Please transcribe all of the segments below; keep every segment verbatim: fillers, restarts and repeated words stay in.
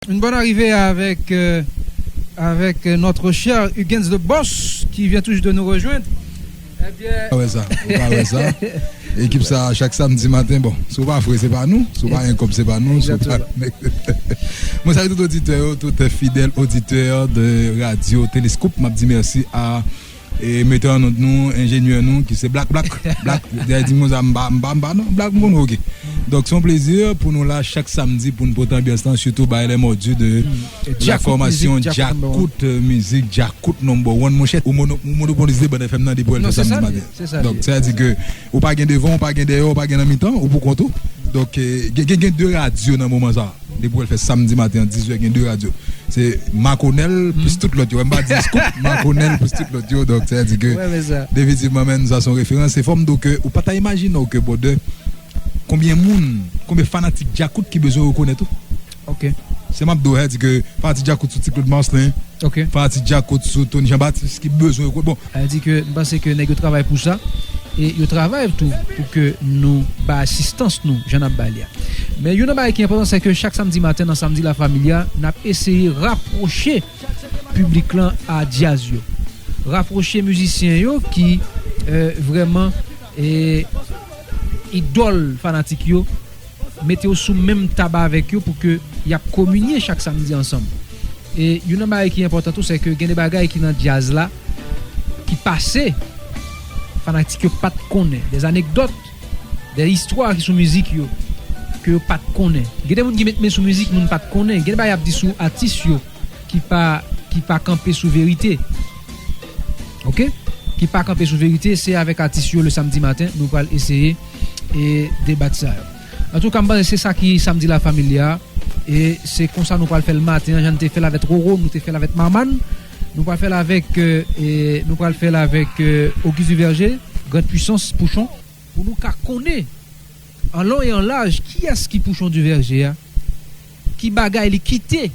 Une bonne arrivée avec, euh, avec, euh, notre cher Huguens de Boss qui vient tout juste de nous rejoindre. Eh bien, ou pa wè sa, ou pa wè sa. Ekip sa, chak samdi maten, bon, si w pa fre, se pa nou, si w pa gen kòb, se pa nou, si w pa... Mwen salye tout oditè yo, tout fidèl oditè de Radio Télescope. M ap di mèsi a e metè an nòt nou, enjenyè nou, ki se Black, Black, Black, dèyè di moun sa, m pa, m pa, m pa, non, Black, m konnen, oke. Donk, se yon plezi pou nou la chak samdi pou n pote anbyans lan, sitou bay les mordus de la formation Djakout Mizik, Djakout Number One. Monchè, ou mono-, ou monopolize Band F M nan depi w al fè samdi maten. Donk, sa vle di ke ou pa gen devan, ou pa gen dèyè, ou pa gen nan mitan, ou pou kont ou. Donk, eh, gen, gen, gen de radyo nan moman sa. Depi w al fè samdi maten an, dis zè, gen de radyo. Se Makonèl plis tout lòt yo. M pa di Scoop, Makonèl plis tout lòt yo. Donk, sa vle di ke definitivman, menn, sa se yon referans. Se fò m di w ke ou pa ta imajine w ke, brother, konbyen moun, konbyen fanatik Djakout ki bezwen rekonèt ou. Ok. Se m ap di w, sa vle di ke fanatik Djakout sou Ti Claude Marcelin, fanatik Djakout sou Tony Jean Baptiste ki bezwen rekonèt. Bon, sa vle di ke m panse ke nèg yo travay pou sa. E yo travay tou pou ke nou bay asistans nou, jan n ap bay li a. Men youn nan bagay ki enpòtan, se ke chak samdi maten nan Samdi La Familia, n ap eseye rapwoche piblik lan a djaz yo. Rapwoche mizisyen yo ki, eh, vrèman, eh, idòl fanatik yo, mete yo sou menm tab avèk yo pou ke y ap kominye chak samdi ansanm. E youn nan bagay ki enpòtan tou, se ke gen de bagay ki nan djaz la ki pase, fanatik yo pa t konnen. Des anecdotes, des histoires ki sou mizik yo, ke yo pa t konnen. Gen de moun ki met men sou mizik, moun pa t konnen. Gen de bagay y ap di sou atis yo ki pa, ki pa kanpe sou verite. Ok? Ki pa kanpe sou verite, se avèk atis yo le samdi maten, nou pral eseye e debat sa yo. Antouka, m panse se sa ki Samdi La Familia. E se konsa nou pral fè l maten an, jan n te fè l avèk Roro, nou te fè l avèk Maman. Nou pral fè l avèk, eh, e nou pral fè l avèk, eh, Auguste Duverger, Grande Puissance, Pouchon, pou nou ka konnen an lon e an laj kiyès ki Pouchon Duverger a, ki bagay li kite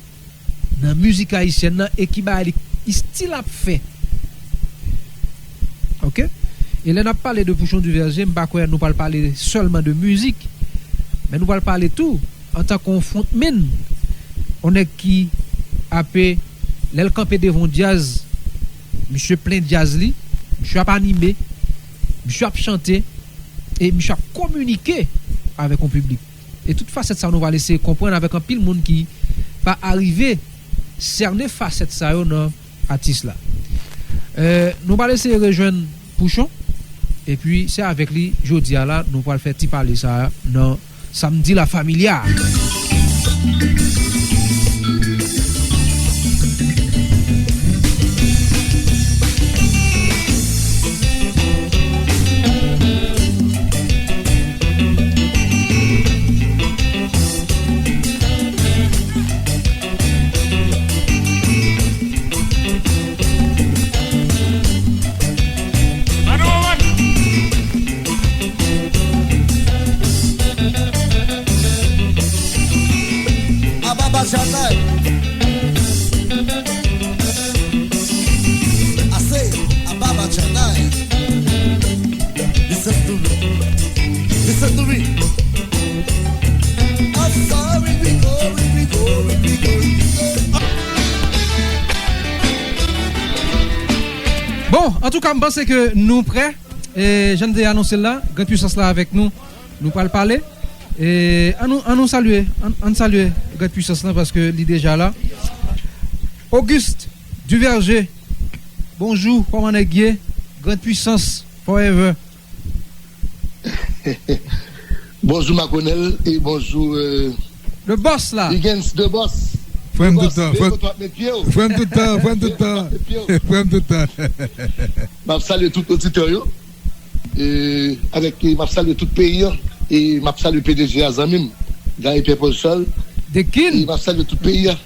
nan mizik ayisyèn nan e ki bagay li, li still ap fè. Ok? E lè n ap pale de Pouchon Duverger, m pa kwè nou pral pale sèlman de mizik, men nou pral pale tou antanke yon frontman, yon nèg ki ape, lè l kanpe devan yon djaz, misye plen djaz li, misye ap anime, misye ap chante, e misye ap kominike avèk yon piblik. E tout fasèt sa nou pral eseye konprann avèk anpil moun ki pa arive sène fasèt sa yo nan atis la. Eh, nou pral eseye rejwenn Pouchon, epi se avèk li jodi a la nou pral fè ti pale sa a nan Samdi La Familia. Ababa Janay. I say, Ababa Janay. Listen to me. Listen to me. I'm sorry, we go, we go, we go, we go. Bon, antouka, m panse ke nou prè. E, jan m te anonse l la, Grand Puissance la avèk nou. Nou pral pale. E, ann nou, ann nou salye, ann, ann salye Grand Puissance lan paske li deja la. Auguste Duverger, bonjou, kòman nèg ye? Grand Puissance forever. Bonjou Makonèl e bonjou, euh, le boss la. Higgins, the boss. Frè m tout tan, frè m tout tan, frè m tout tan, frè m tout tan. M ap salye tout oditè yo. E, avèk, e, m ap salye tout peyi an. E m ap salye P D G a, zanmi m, Guy Pierre Paul Charles. The King. E m ap salye tout peyi an.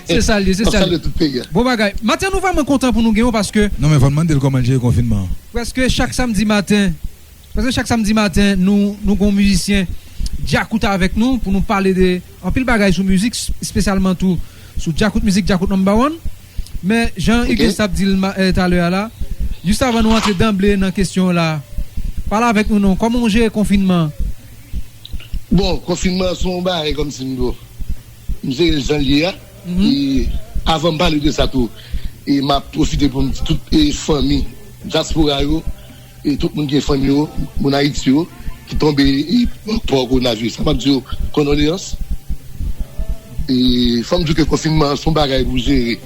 Se sa l ye, se sa l ye. M ap salye tout peyi an. Bon bagay. Maten, nou vrèman kontan pou nou gen w paske... Non, men fò n mande l kòman l jere konfinman an. Prèske chak samdi maten, prèske chak samdi maten, nou, nou gon mizisyen djakout avèk nou pou nou pale de anpil bagay sou mizik, espesyalman tou sou djakout mizik, djakout number one. Men, jan Hugues t ap di l ma-, eh, talè a la, jis avan nou antre danble nan kesyon la, pale avèk nou non, kòman w jere konfinman an? Bon, konfinman an se yon bagay kòmsi m di w. M jere l jan l ye a. E avan m pale de sa tou, e m ap pwofite pou m di tout e fanmi dyaspora yo, e tout moun ki gen fanmi yo, moun Ayiti yo, ki tonbe e pò kowonaviris la, m ap di yo kondoleyans. E fò m di w ke konfinman an se yon bagay pou jere.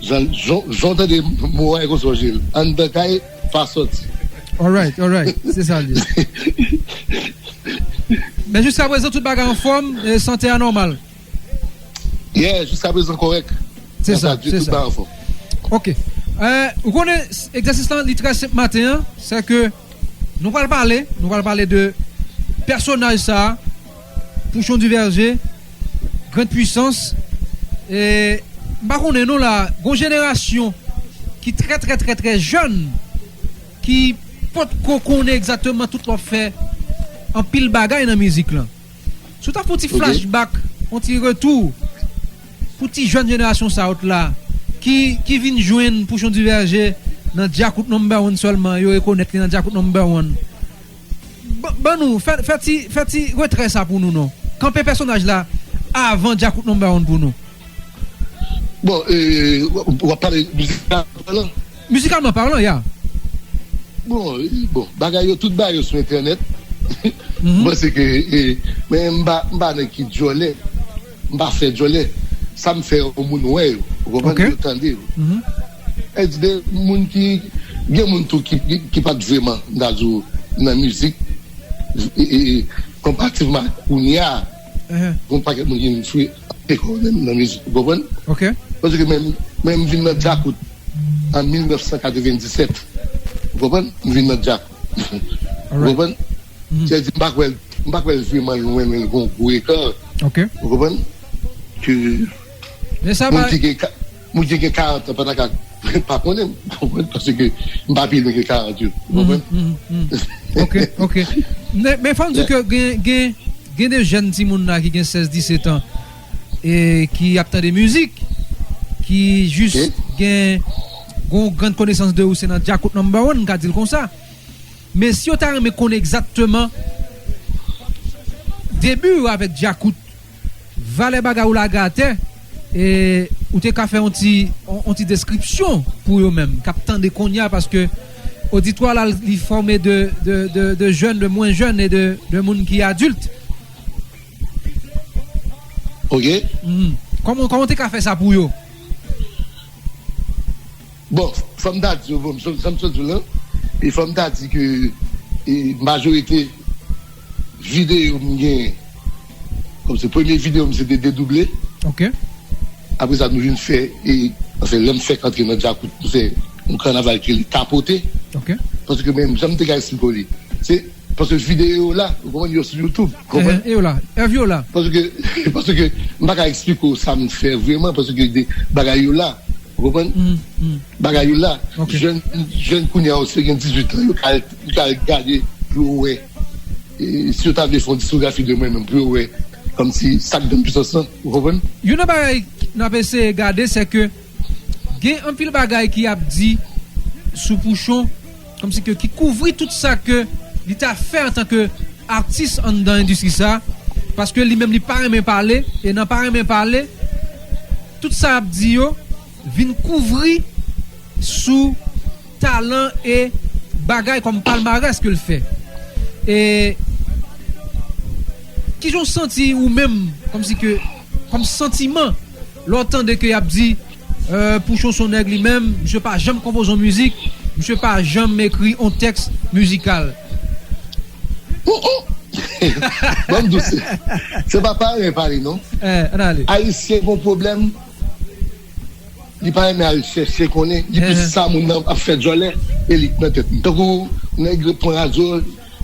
Jan, jan, jan w tande mo a, e konsa w jere l. Anndan kay, pa sòti. Alright, alright. Se sa l ye. Men jiska prezan, tout bagay anfòm, e sante a nòmal. Yeah, jiska prezan kòrèk. Se sa, se sa. Ok. Ou konnen, egzèsis lan, li trè senp maten an, se ke nou pral pale, nou pral pale de pèsonaj sa a, Pouchon Duverger, Grande Puissance. E m pa konnen non la, gon jenerasyon ki trè, trè, trè, trè jèn, ki potko konnen egzakteman tout w ap fè anpil bagay nan mizik lan. Si w ta fè yon ti flashback, yon ti retou pou ti jèn jenerasyon sa yo la, ki, ki vin jwenn Pouchon Duverger nan Djakout Number One sèlman, yo rekonèt li nan Djakout Number One. Ban, ban nou, fè, fè ti, fè ti retrè sa pou nou non. Kanpe pèsonaj la avan Djakout Number One pou nou. Bon, e, w ap pale mizikalman palan? Mizikalman palan, ya. Bon, e, bon, bagay yo, tout bagay yo sou entènèt. M panse ke, e, men m pa, m pa nèg ki djòlè. M pa fè djòlè. Sa m fè yo, moun wè yo. Ou konprann? Yo tande yo. E di de moun ki, gen moun tou ki, ki, ki pa t vrèman, m ta di w, nan mizik. E, e, e, konparativman ak kounye a, gon pakèt moun ki vin fwe anpil nan, nan mizik, ou konprann? Paske menm, menm m vin nan djakout an mil nèf san katrevenndisèt, ou konprann? M vin nan djakout. Ou konprann? Sèdi m pa kwè, m pa kwè l vrèman lwen, men l gon gwo ekran. Ou konprann? Ke moun ki gen ka, moun ki gen karant an pa ta ka pa konnen m, ou konprann? Paske m pa pi lwen ke karant yo. Ou konprann? Ok, ok. Men, men fò m di ke gen, gen, gen de jèn timoun la ki gen sèz, disèt an e ki ap tande mizik, ki jis gen, gen yon grann konesans de ou, se nan Djakout Number One, m ka di l konsa. Men si yo ta renmen konnen egzakteman debi w avèk Djakout, valè bagay ou lage atè, e ou te ka fè yon ti, yon, yon ti deskripsyon pou yo menm, k ap tande kounye a, paske oditwa la, li fòme de, de, de, de jèn, de mwen jèn e de, de moun ki adilt. Ok. Kòman, kòman w te ka fè sa pou yo? Bon, fò m ta di w, bon, sa m sot di w lan, e fò m ta di ke, e, majorite videyo m genyen, kòm se premye videyo m, se te Dedouble. Ok. Apre sa, nou vin fè, e, anfen, lè m fèk antre nan djakout, nou fè yon kannaval ki rele Tapote. Ok. Paske menm, jan m te ka eksplike w li, se paske videyo yo la, ou konprann, yo sou YouTube, konprann? E yo la, èv yo la. Paske, paske m pa ka eksplike w sa m fè vrèman, paske de bagay yo la, ou konprann? Bagay yo la. Jèn, jèn kounye a yo, si yo gen dizuit an, yo ka, yo ka gade pou yo wè. E si yo ta vle fè yon diskografi de mwen menm, pou yo wè, kòmsi sa k dan pwisans lan, ou konprann? Youn nan bagay n ap eseye gade, se ke gen anpil bagay ki ap di sou Pouchon, kòmsi ke ki kouvri tout sa ke li ta fè antanke atis anndan endistri sa, paske li menm li pa renmen pale, e nan pa renmen pale, tout sa ap di yo vin kouvri sou talan e bagay kòm palmarès ke l fè. E kijan w santi ou menm, kòmsi ke, kòm santiman, lè w tande ke y ap di, euh, Pouchon se yon nèg li menm, misye pa janm konpoze yon mizik, misye pa janm ekri yon tèks mizikal? Ban m di w, se, se pa pa renmen pale non. Ayisyen gon pwoblèm. Li pa renmen al chèche konnen, li plis sa moun nan ap fè djòlè e li k nan tèt li. Tankou nèg yo pran radyo,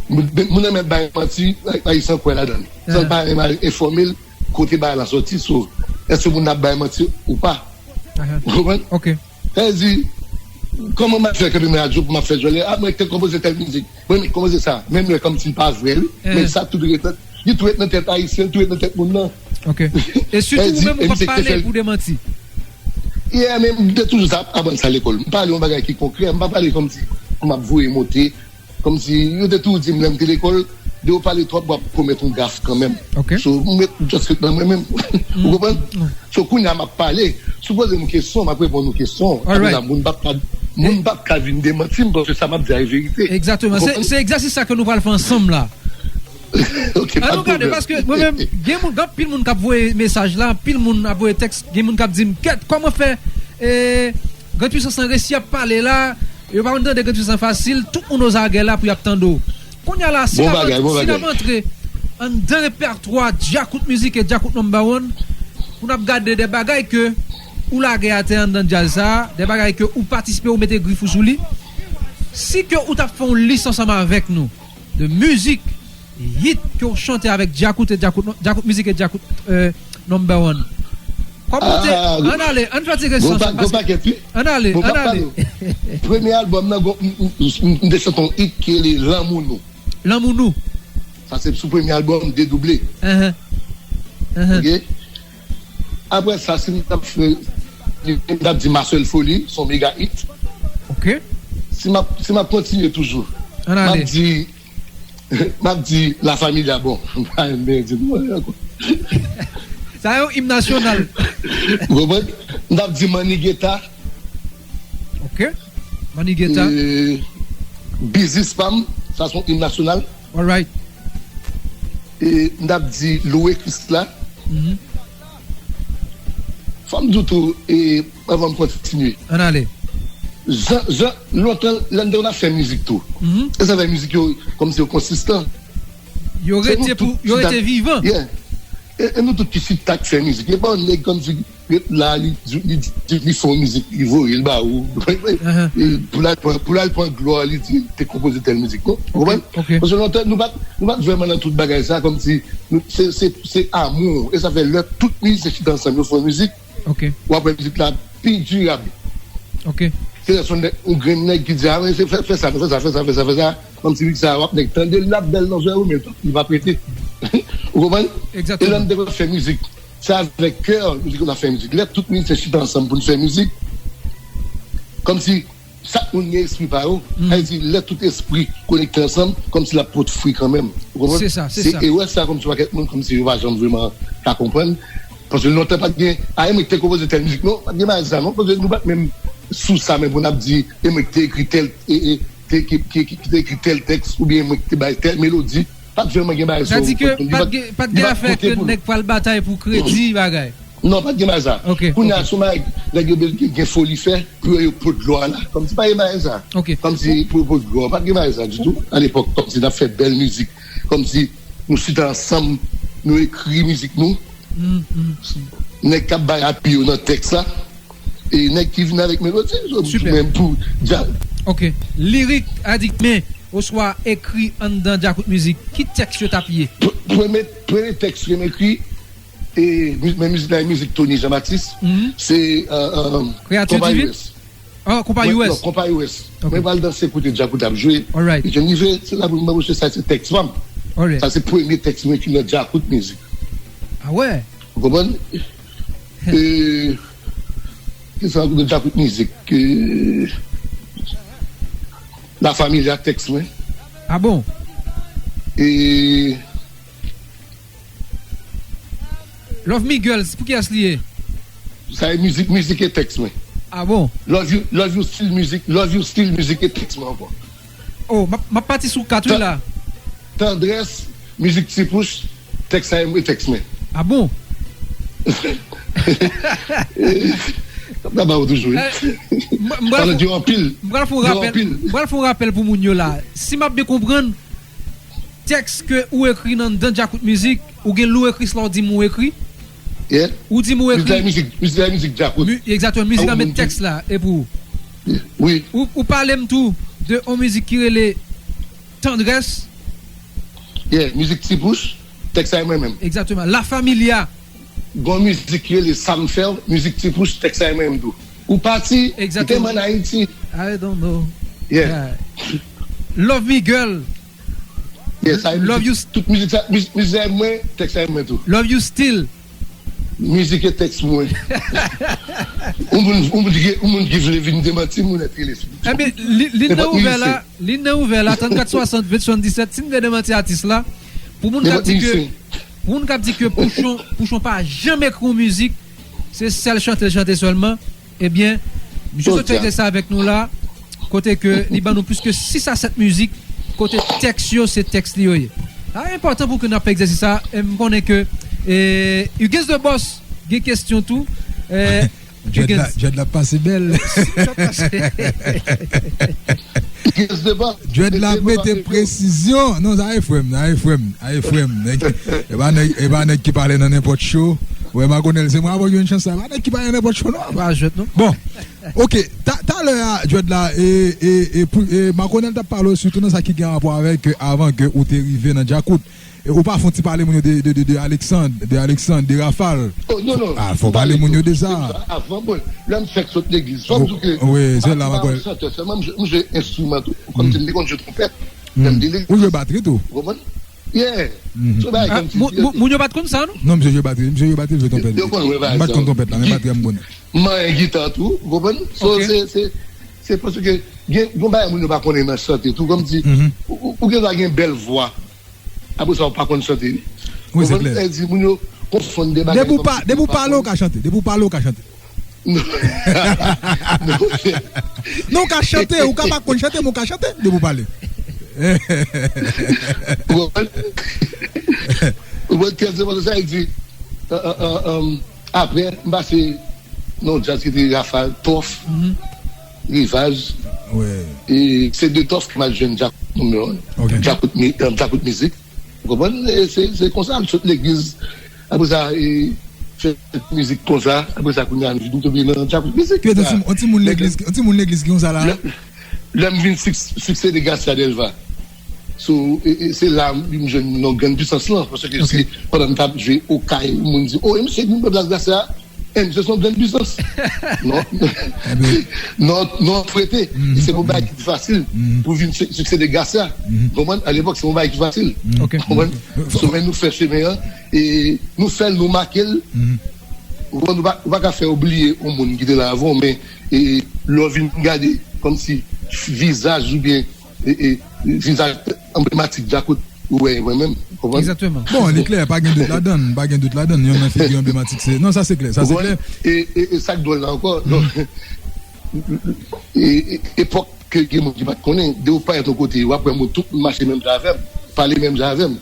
moun nan mèt bay manti, Ayisyen kwè ladan l. San l pa renmen al enfòme l kote bagay la sòti, so, èske moun nan ap bay manti ou pa? Ou konprann? Sa vle di, kòman m ap fè kanpe nan radyo pou m ap fè djòlè? A, mwen te konpoze tèl mizik. Mwen menm konpoze sa, menm lè kòmsi l pa vrè wi, men sa tou ret nan, li tou ret nan tèt Ayisyen, li tou ret nan tèt moun nan. Ok. E sitou ou menm ou p ap pale pou demanti. Yeah, men m te toujou sa aprann sa lekòl. M pale yon bagay ki konkrè, m pa pale kòmsi pou m ap voye monte, kòmsi yo te toujou di m lè m te lekòl, de ou pale twòp, w ap komèt yon gaf kanmenm. Ok. So, m ret just ret nan mwen menm. Ou konprann? So, kounye a m ap pale, si w poze m yon kesyon, m ap reponn yon kesyon. Apre sa, moun p ap ka, moun p ap ka vin demanti m, paske sa m ap di a e verite. Egzakteman. Se, se egzèsis sa ke nou pral fè ansanm la. Ok, pa de pwoblèm. Ann nou gade, paske mwen menm, gen moun, gen anpil moun k ap voye mesaj la, anpil moun ap voye tèks, gen moun k ap di m, "Kèt, kòman fè, eh, Grand Puissance lan resi ap pale la, yo pa konn tande Grand Puissance lan fasil, tout moun ozagè la pou y ap tande w." Kounye a la, si n ap, si n ap antre anndan repètwa Djakout Music e Djakout Number One, pou n ap gade de bagay ke ou lage atè anndan djaz sa a, de bagay ke ou patisipe, ou mete grif ou sou li, si ke ou t ap fè yon lis ansanm avèk nou de mizik, hit ke w chante avèk Djakout e Djakout, Djakout Music e Djakout, euh, Number One. Kòman w te, ann ale, ann fè ti resèch, paske, ann ale, ann ale. Premye albòm nan, m, m, m, m te chante yon hit ki rele Lanmou Nou. Lanmou Nou. Sa se sou premye albòm, Dedouble. Ok? Apre sa, si m t ap fè, m t ap di Ma Seule Folie, se yon mega hit. Ok. Si m ap, si m ap kontinye toujou, m ap di, m ap di La Familia, bon, m pa renmen di nou ankò. Sa yon im nasyonal. Ou konprann? M t ap di Manigueta. Ok. Manigueta. E, Biznis pa m, sa se yon im nasyonal. Alright. E, m t ap di Louwe Kris la. Fò m di w tou, e, anvan m kontinye. Ann ale. Jan, jan, lontan, lè n te konn ap fè mizik tou. E sa fè mizik yo, kòmsi yo konsistan. Yo rete pou, yo rete vivan. Yeah. E, e nou tout ki chita k fè mizik. E pa yon nèg kòmsi ret la, li, li, li, li fè yon mizik, li voye l ba ou. E pou l al pran, pou l al pran glwa, li di, "M te konpoze tèl mizik." Non, ou konprann? Paske lontan, nou pa t, nou pa t vrèman nan tout bagay sa, kòmsi, nou, se, se, se amou. E sa fè lè tout mizisyen chita ansanm, yo fè yon mizik, w ap wè mizik la pi dirab. Se lè son nèg, yon grenn nèg ki di, "A, men se fè, fè sa, fè sa, fè sa, fè sa, fè sa." Kòmsi mizik sa, w ap nèk tande l, l ap bèl nan zòrèy ou, men li p ap rete. Ou konprann? E lè n te konn fè mizik, se avèk kè nou te konn ap fè mizik. Lè tout mizisyen chita ansanm pou n fè mizik, kòmsi chak moun gen espri pa yo, sa vle di lè tout espri konekte ansanm, kòmsi l ap pote fwi kanmenm. Ou konprann? Se sa, se sa. Se erè sa, kòmsi yon pakèt moun, kòmsi yo pa janm vrèman ka konprann. Paske lontan pa t gen, "A, e mwen ki te konpoze tèl mizik." Non, pa t gen bagay sa, non. Paske nou pa t menm sou sa, men pou n ap di, "E mwen ki te ekri tèl, e, e, te, ki, ki, ki, ki te ekri tèl tèks," oubyen, "E mwen ki te bay tèl melodi." Pa t vrèman gen bagay sa. Sa di ke pa t gen, pa t gen afè ke nèg pral batay pou kredi bagay. Non, pa t gen bagay sa. Kounye a, se yon bagay nèg yo gen, gen foli fè, pou yo pot glwa la. Kòmsi pa gen bagay sa. Kòmsi pou yo pot glwa, pa t gen bagay sa ditou. Alepòk, kòmsi n ap fè bèl mizik. Kòmsi nou chita ansanm, nou ekri mizik nou. Nèg k ap bay api yo nan tèks la. E nèg ki vin avèk melodi, menm pou djaz. Ok. Lirik adiktmen oswa ekri anndan Djakout Mizik, ki tèks yo t ap ye? Pr-, premye, premye tèks ke m ekri, e, mi-, men mizik la e mizik Tony Jean Baptiste, se, euh, euh, Konpa U S. Ah, Konpa U S. Non, Konpa U S. Ok. Mwen pral danse kote Djakout ap jwe. Alright. E jan rive, se la pou m di, "Mesye, sa se tèks pa m." Alright. Sa se premye tèks mwen ki nan Djakout Mizik. Ah wè? Ou konprann? E, ki sa, nan Djakout Mizik, e, La Familia tèks mwen. Ah bon? E, Love Me Girls, pou kiyès li ye? Sa e mizik, mizik e tèks mwen. Ah bon? Love You, Love You Still mizik, Love You Still mizik e tèks mwen ankò. Oh, m ap, m ap pati sou kat wi la. Tandrès, mizik Ti Pouch, tèks sa e tèks mwen. Ah bon? M ap ba ou toujou, wi. Eh, m, m pral, m pral fè yon rapèl, m pral fè yon rapèl pou moun yo la. Si m ap byen konprann, tèks ke ou ekri nan, nan Djakout Mizik, ou gen Louwe Kris la, ou di m ou ekri? Yeah. Ou di m ou ekri? Mizik la, mizik, mizik la, mizik Djakout. Egzakteman, mizik la, men tèks la, e pou ou. Wi. Ou, ou pale m tou de yon mizik ki rele Tandrès. Yeah, mizik Ti Pouch, tèks sa e mwen menm. Egzakteman. La Familia. Gon mizik ki rele Sa M Fè W, mizik Ti Pouch, tèks sa e mwen menm tou. Ou pati, ou te man Ayiti. I don't know. Yeah. Love Me Girl. Yes, I love you. Tout mizik sa, mizik, mizik sa mwen, tèks sa mwen tou. Love You Still. Mizik e tèks mwen. Yon moun, yon moun ki, yon moun ki vle vin demanti m, ou nèt rele sou. Ebyen, li, li nan ouvè la, li nan ouvè la, trannkat swasant ven swanndiset, si n vle demanti atis la, pou moun k ap di ke, pou moun k ap di ke Pouchon, Pouchon pa janm ekri yon mizik, se sèl chante l chante sèlman, ebyen, misye sot fè egzèsis sa avèk nou la, kote ke li ban nou plis ke sis a sèt mizik, kote tèks yo, se tèks li yo ye. Sa enpòtan pou ke n ap fè egzèsis sa, e m konnen ke, e, Hugues de Boss gen kesyon tou, e, Dread la, Dread la pase bèl. Dread la ap mete presizyon. Non, sa e frè m, sa e frè m, sa e frè m. Nèg, e pa nèg, e pa nèg ki pale nan nenpòt show. Wè, Makonèl, se mwen avè w ki jwenn chans sa. E pa nèg ki pale nan nenpòt show, non. Pa jwèt, non. Bon, ok, ta, talè a, Dread la, e, e, e, pou, e, Makonèl t ap pale w sitou nan sa ki gen rapò avèk, e, avan ke ou te rive nan Djakout. E ou pa fè yon ti pale moun yo de, de, de, de Alexandre, de Alexandre, de Rafal. Oh, non, non. Ah, fò pale moun yo de sa. Avan, bon, lè m fèk sot legliz, fò m di w ke wi, se la m kwè. Chantè sèlman, m jwe, m jwe enstriman tou. Kòm di m te konn jwe twonpèt, lè m te legliz. Ou jwe batri tou? Ou konprann? Yeah. So, bagay kòm si moun yo pa t konn sa, non? Non, misye jwe batri, misye jwe batri, jwe twonpèt. Yo konn, wi, bagay sa. M pa t konn twonpèt la, men batri a m konnen. M manyen gita tou, ou konprann? So, se, se, se paske gen, gen bagay moun yo pa konnen nan chante tou, kòm di, ou, ou, ou gen dwa gen bèl vwa. Apre sa, ou pa konn chante li. Wi, se klè. Sa di moun yo konfonn de bagay. Depi w pa, depi w pale, ou ka chante. Depi w pale, ou ka chante. Non, ou ka chante, ou ka pa konn chante, men ou ka chante, depi w pale. Ou konprann? Ou konprann kèl se sa, li di, euh, euh, euh, euh, apre, m pase nan yon djaz ki te Rafal, Tòf, Rivaj. E se de Tòf ki m al jwenn Djakout nimewo en. Djakout mi-, euh, Djakout mizik. Ou konprann? E se, se konsa, m sot legliz. Apre sa, e, fè mizik konsa. Apre sa, kounye a, m vin tonbe nan Djakout mizik. Ki yon timoun legliz, yon timoun legliz ki konsa la. Lè, lè m vin sik-, siksede Garcia Delva. So, e, e, se la m jwenn non Grann Pwisans lan. Paske se pandan m t ap jwe Okay, moun di, "Oh, e misye vin pran plas Garcia." E misye se yon grann pwisans. Non. Non, non, frete. Se yon bagay ki pi fasil pou vin si-, siksede Garcia. Konprann? Alepòk, se yon bagay ki fasil. Konprann? So, men nou fè chemen an, e nou fè l, nou make l. Ou konprann? Ou pa, ou pa ka fè yo bliye yon moun ki te la avan w, men, e, lè w vin gade kòmsi vizaj oubyen, e, e, vizaj anblematik Djakout, ou wè mwen menm, ou konprann? Egzakteman. Bon, li klè, pa gen dout ladan l, pa gen dout ladan l, yonn nan figi anblematik se, non, sa se klè, sa se klè. E, e, e sa k dwòl la ankò, non, e, e, epòk ke gen moun ki pa t konnen, depi w parèt yon kote, w ap wè moun tout moun mache menm jan avè m, pale menm jan avè m.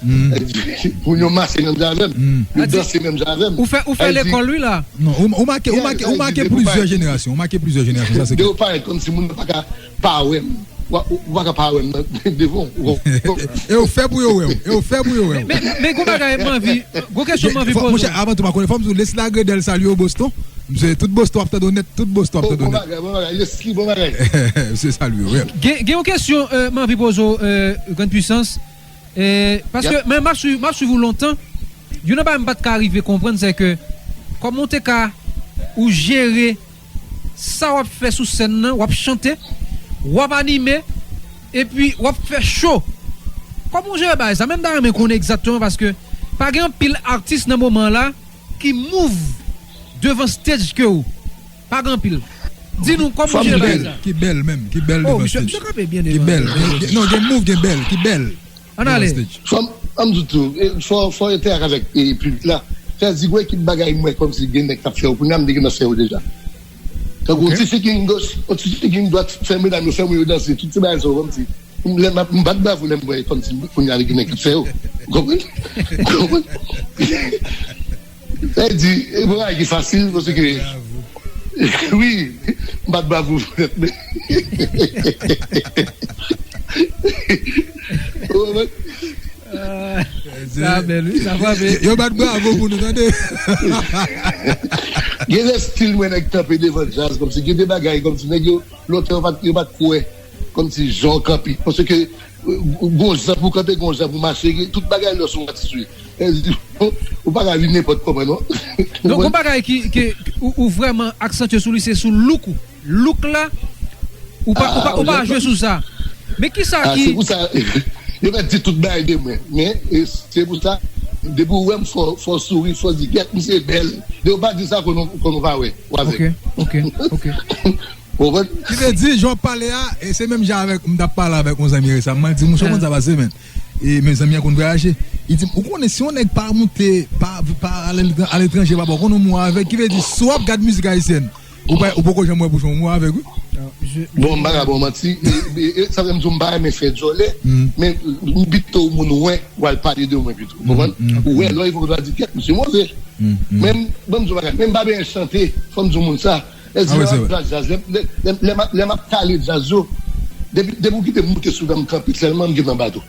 Moun yo mache menm jan avè m, yo danse menm jan avè m. Ou fè, ou fè lekòl, wi, la. Non, ou, ou make, ou make, ou make plizyè jenerasyon, ou make plizyè jenerasyon, sa se klè. Depi w parèt kòmsi moun nan pa ka pa wè m. Ou, ou, ou pa ka pa wè m nan devan w. E yo fè pou yo wè w. E yo fè pou yo wè w. Men, men gon bagay m anvi, gon kesyon m anvi poze w. Monchè, avan tou, pa konnen, fò m di w, Leslie Gredel salye w, Boston. Msye, tout Boston ap tande w nèt, tout Boston ap tande w nèt. Bon bagay, bon bagay, Leslie, bon bagay. Msye salye w, wi. Gen, gen yon kesyon, euh, m anvi poze w, euh, Grann Pwisans. E, paske, men m ap swiv, m ap swiv ou lontan. Youn nan bagay m pa t ka rive konprann, se ke kòman w te ka, ou jere sa w ap fè sou sèn nan, w ap chante, w ap anime, epi w ap fè cho. Kòman w jere bagay sa? Men m ta renmen konnen egzakteman, paske pa gen anpil atis nan moman an la ki move devan stage ke w. Pa gen anpil. Di nou, kòman w jere bagay sa? Ki bèl menm, ki bèl devan stage. Ki bèl. Non, gen move, gen bèl, ki bèl. Ann ale. Fò m, an m di w tou, e, fò, fò yo te ak avèk, e, piblik la. Fè di, wè ki bagay m wè kòmsi gen nèg k ap fè yo, kounye a m te gentan fè yo deja. Tankou yon ti figi goch, yon ti figi dwat, fè medam yo, fè moun yo danse, tout ti bagay sa yo kòmsi. Lè m ap, m bat bravo lè m wè kòmsi kounye a gen nèg k ap fè yo. Ou konprann? Ou konprann? Sa vle di, e, bon, bagay ki fasil, paske, wi, m bat bravo pou nèt, men. Ou konprann? Ah, sa bèl, wi, sa frape. Yo, yo bat bravo pou nou, tande. Gen de stil, mwen, nèg kanpe devan djaz, kòmsi, gen de bagay, kòmsi, nèg yo, lontan, yo pa t, yo pa t kwè, kòmsi, jan w kanpe. Paske, gon jan pou kanpe, gon jan pou mache, tout bagay lè w se yon atis, wi. Ou pa ka vin nenpòt kòman, non. Donk, yon bagay ki, ki ou, ou vrèman aksantye sou li, se sou look ou. Look la, ou pa, ou pa, ou pa jwe sou sa. Men kisa ki... Se pou sa, yo mèt di tout bagay de mwen. Men, e, se pou sa, depi w wè m, fò, fò w souri, fò w di, "Gèt, misye bèl." Depi w pa di sa, konnen w pa wè. W avèg. Ok, ok, ok. Ou konprann? Ki vle di, jan w ap pale a, e se menm jan avèk, m t ap pale avèk yon zanmi resaman, l di, "Monchè, w konn sa pase, men. E men zanmi an konn vwayaje." Li di m, "Ou konnen, si yon nèg pa moute, pa, pa ale, aletranje, pa bon, konnen yon mwa avèk." Ki vle di, si w ap gad mizik ayisyèn, ou pa, ou poko janm wè Pouchon yon mwa avèk, wi. Bon, m pa ka ba w manti, e, e, e, sa fè m di w m pa renmen fè djòlè, men m pito moun wè, w al pale de mwen pito. Ou konprann? Ou wè, lè w rive kote w a di, "Kèt, misye move." Men, ban m di w bagay, men m pa byen chante, fò m di w moun sa. Lè di lè m ap jazz, lè, lè, lè, lè m ap, lè m ap kale djaz yo, depi, depi w kite m moute sou dan m kanpe sèlman, m gentan bat ou.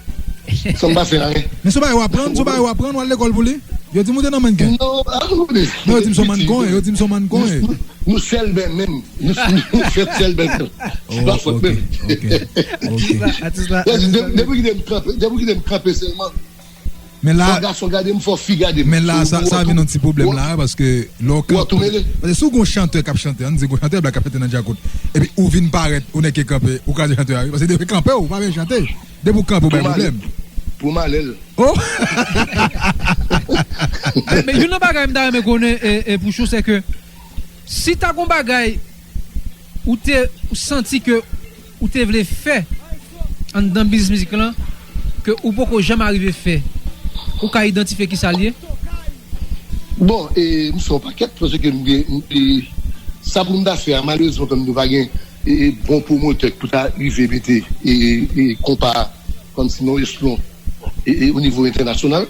San m pa fè anyen. Men se yon bagay w aprann, se yon bagay w aprann, w al lekòl pou li? Yo di m ou te nan mannken. Non, a nou konnen. Non, yo di m se yon mannken, yo di m se yon mannken. Nou, nou, nou sèl bè menm. Nou, nou fèt sèl bè menm. Se pa fòt menm. Ok, ok, ok. Atis la, atis la, atis la. Depi, depi w kite m kanpe, depi w kite m kanpe sèlman, Men la, fò gason gade m, fò fi gade m. Men la, sa, sa vin yon ti pwoblèm la, paske lè w kanpe, paske si w gon chantè k ap chante, ann di gon chantè blag k ap chante nan djakout, epi ou vin parèt, ou nèk ki kanpe, ou kraze chantè a, wi, paske depi kanpe, ou pa byen chante. Depi w kanpe, ou bay pwoblèm. Pou malè l. Oh! Men, men youn nan bagay m ta renmen konnen, e, e, Pouchon, se ke si ta gon bagay ou te, ou santi ke ou te vle fè anndan biznis mizik lan, ke ou poko janm arive fè, ou ka idantifye ki sa l ye? Bon, e, m se yon pakèt, paske m gen, m, e, sa pou m ta fè a, malerezman, kòm nou pa gen, e, e, bon pwomotè pou ta rive mete, e, e, e, konpa kòmsi nan yon echelon, e, e, o nivo entènasyonal.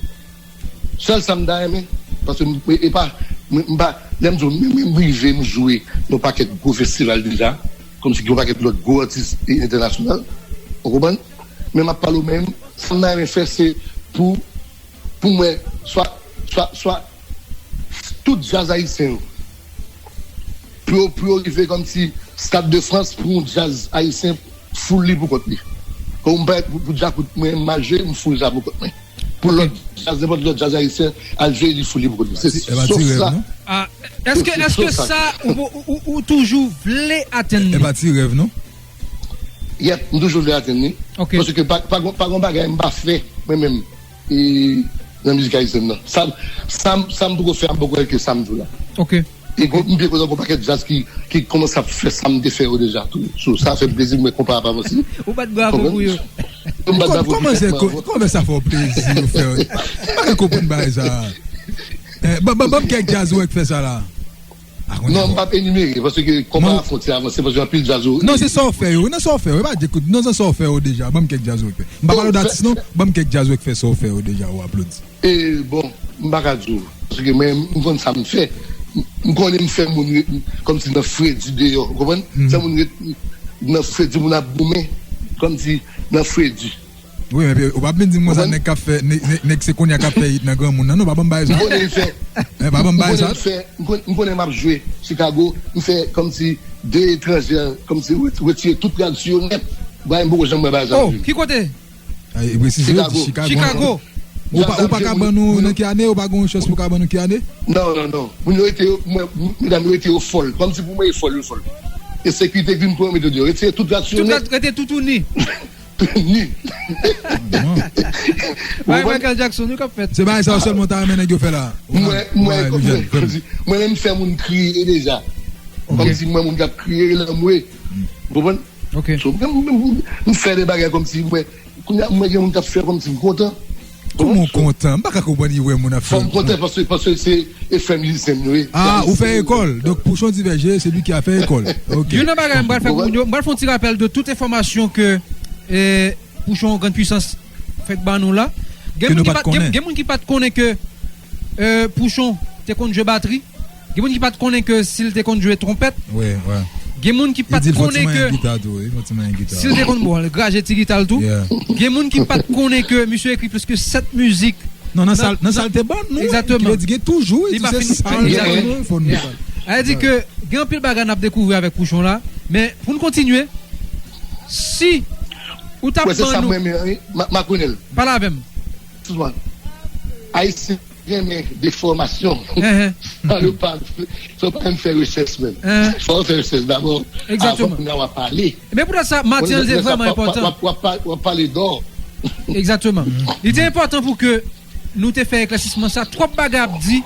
Sèl sa m ta renmen, paske m, e, e pa, m, m pa, lè m di w, m, m, m rive, m jwe nan yon pakèt gwo festival deja, kòmsi gen yon pakèt lòt gwo atis, e, entènasyonal, ou konprann? Men m ap pale w menm, sa m ta renmen fè, se pou, pou mwen, swa, swa, swa, tout djaz ayisyen yo, pou yo, pou yo rive kòmsi Stade de France pou yon djaz ayisyen full li pou kont li. Kòm m pa pou, pou djakout mwen, m al jwe, m full sa pou kont mwen. Pou lòt djaz, nenpòt lòt djaz ayisyen, al jwe, li full li pou kont li. Se sof sa. Ah, èske, èske sa, ou, ou, ou, ou toujou vle atenn li? E pa ti rèv, non? Yep, m toujou vle atenn li. Ok. Paske pa, pa, gon- pa gon bagay m pa fè, mwen menm, e, nan mizik ayisyèn nan. Sa, sa, sa m poko fè a, m poko wè ke sa m di w la. Ok. E gon- m byen kontan gon pakèt djaz ki, ki kòmanse ap fè sa m te fè yo deja tou. So, sa fè m plezi pou m wè konpa ap avanse. Ou bat bravo pou yo. M bat bravo pou tèt mwen. Kòman se ko- kòman sa fè w plezi yo fè yo? M pa ka konprann bagay sa. Eh, ban, ban, ban m kèk djaz ou wè k fè sa la. Non, m p ap enimere, paske konpa a fon ti avanse, paske anpil djaz ou. Non, se sa w fè yo, wi, nan sa w fè yo, e pa di, kout, nan sa w fè yo deja, ban m kèk djaz ou wè k fè. M pa pale w d atis, non, ban m kèk djaz ou wè k fè sa w fè yo deja, ou aplodi. E, bon, m pa ka di w, paske mwen, m konn sa m fè. M, m konnen m fè moun ret, kòmsi nan fredi deyò, ou konprann? Fè moun ret nan fredi, moun ap goumen, kòmsi nan fredi. Wi, men ou p ap vin di m konsa, nèg k ap fè, nèg, nèg, nèg se kounye a k ap fè hit nan granmoun nan, non, pa ban m bagay sa. M konnen l fè. Eh, pa ban m bagay sa. M konnen l fè, m konnen, m konnen m ap jwe Chicago, m fè kòmsi de etranjè, kòmsi ret- retire tout rad sou yo nèt. Bagay m poko janm wè bagay sa. Oh, ki kote? Ay, e presize, Chicago. Chicago. Chicago. Ou pa, ou pa ka ban nou nan ki ane, ou pa gen yon chans pou ka ban nou ki ane? Non, non, non. Moun yo rete yo, mwen, medam yo rete yo fòl. Kòmsi pou mwen, yo fòl, yo fòl. E sekirite k vin pran yo, mete yo deyò. Retire tout rad sou yo nèt. Tout rad rete toutouni. Ni. Bagay Michael Jackson, wi, k ap fèt. Se bagay sa yo sèlman w ta renmen nèg yo fè la. Mwen, mwen, mwen, mwen menm fè moun kriye deja. Kòmsi mwen moun k ap kriye, rele anmwe. Ou konprann? Ok. So, mwen, mwen, mwen, mwen fè de bagay kòmsi mwen, kounye a, mwen gen moun k ap fè kòmsi m kontan. Kòman w kontan? M pa ka konprann li wè moun ap fè. Fò m kontan paske, paske se, e frè mizisyen m yo ye. Ah, ou fè ekòl. Donk, Pouchon Divèje, se li ki a fè ekòl. Ok. Youn nan bagay m pral fè pou moun yo, m pral fè yon ti rapèl de tout enfòmasyon ke, eh, Pouchon Grande Puissance fèk ban nou la. Gen moun ki pa t konnen. Gen, gen moun ki pa t konnen ke, eh, Pouchon te konn jwe batri. Gen moun ki pa t konnen ke si l te konn jwe twonpèt. Gen moun ki pa t konnen ke si l te konn, bon, l graje ti gita l tou. Gen moun ki pa t konnen ke misye ekri plis ke sèt mizik. Non, nan sa l, nan sa l te ban nou, ki vle di gen toujou, wi, se sa l te ban nou, fò nou. Sa vle di ke gen anpil bagay n ap dekouvri avèk Pouchon la, men pou n kontinye, si ou t ap ban nou. Makonèl. Pale avè m. Ayisyen renmen defòmasyon. Sa yo pa, sa yo pa menm fè rechèch menm. Fò yo fè rechèch dabò, avan pou n a w ap pale. Men poutèt sa, Matye an te vrèman enpòtan. W ap, w ap, w ap pale dò. Egzakteman. Li te enpòtan pou ke nou te fè eklèsisman sa. Twòp bagay ap di.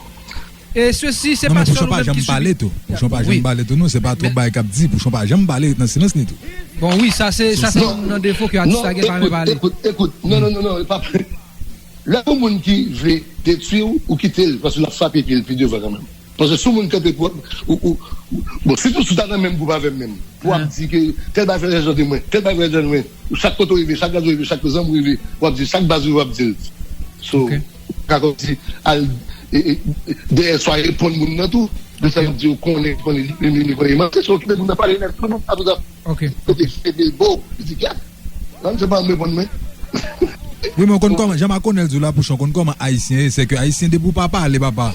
E sesi, se pa sèl ou menm ki sibi. Pouchon pa janm pale tou. Pouchon pa janm pale tou, non. Se pa twòp bagay k ap di. Pouchon pa janm pale, ret nan silans li tou. Bon, wi, sa se, sa se youn nan defo ke atis la gen, pa renmen pale. Ekout, ekout. Non, non, non, non, e pa. Lè yon moun ki vle detwi w, ou kite l, paske l ap frape pye l pi devan kanmenm. Paske si yon moun kanpe pou ou, ou, ou, bon, sitou si w ta nan menm gwoup avè m menm, pou w ap di ke tèl bagay fè jan de mwen, tèl bagay fè jan de mwen, chak kote w rive, chak gaz ou rive, chak zanmi w rive, w ap di, chak baz ou rive, w ap di l. So, ou ka kòmsi al, e, e, dèyè swa reponn moun nan tou. Lè sa l ap di ou konnen, konnen li, li, li konnen manti, se okipe moun nan, pale nèt, tout moun ap di, kote fede bo, li di, gad, nan se pa m reponn mwen. Wi, men w konn kòman, jan m a konnen l di w la, Pouchon, w konn kòman Ayisyen ye, se ke Ayisyen, depi w pa pale, papa,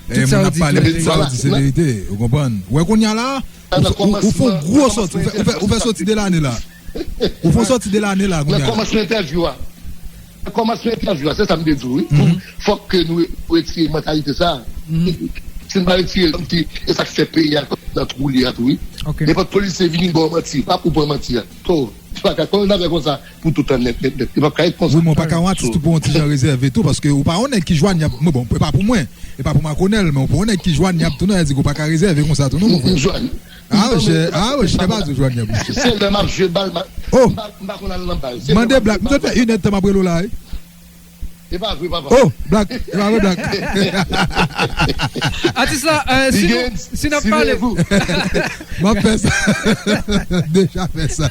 eh, moun ap pale, sa w di se verite, ou konprann? Wè kounye a la, ou, ou, ou fè yon gwo sòti, ou fè, ou fè, ou fè sòti de lane la. Ou fè yon sòti de lane la, kounye a la. Nan kòmansman entèvyou a, nan kòmansman entèvyou a, se sa m te di w, wi. Fòk ke nou retire mantalite sa. Si n pa retire l, kòmsi, e sa k fè peyi a nan twou li a tou, wi. Nenpòt polisye vini ba w manti, pa pou pran manti a. To, se pa ka, kòm n ap fè konsa pou tout tan nèt, nèt, nèt. Li p ap ka ret konsa. Wi, men w pa ka yon atis tou pou yon ti jan rezève tou, paske ou pa yon nèg ki jwanyab. Mwen, bon, e pa pou mwen, e pa pou m a konnen l, men w pa yon nèg ki jwanyab tou, non, e di ke w pa ka rezève konsa tou, non, mon frè. Ah, je, ah, je n'ai pas de joignable. Se lè m ap jwe bal, m pa, oh, m pa, m pa konn al nan bal. Mande Black, m te fè inèdtan m ap rele w la, wi. E pa vre, papa. Oh, Black, e pa vre, Black. Atis la, eh, si nou, si n ap pale. M ap fè sa. Deja fè sa.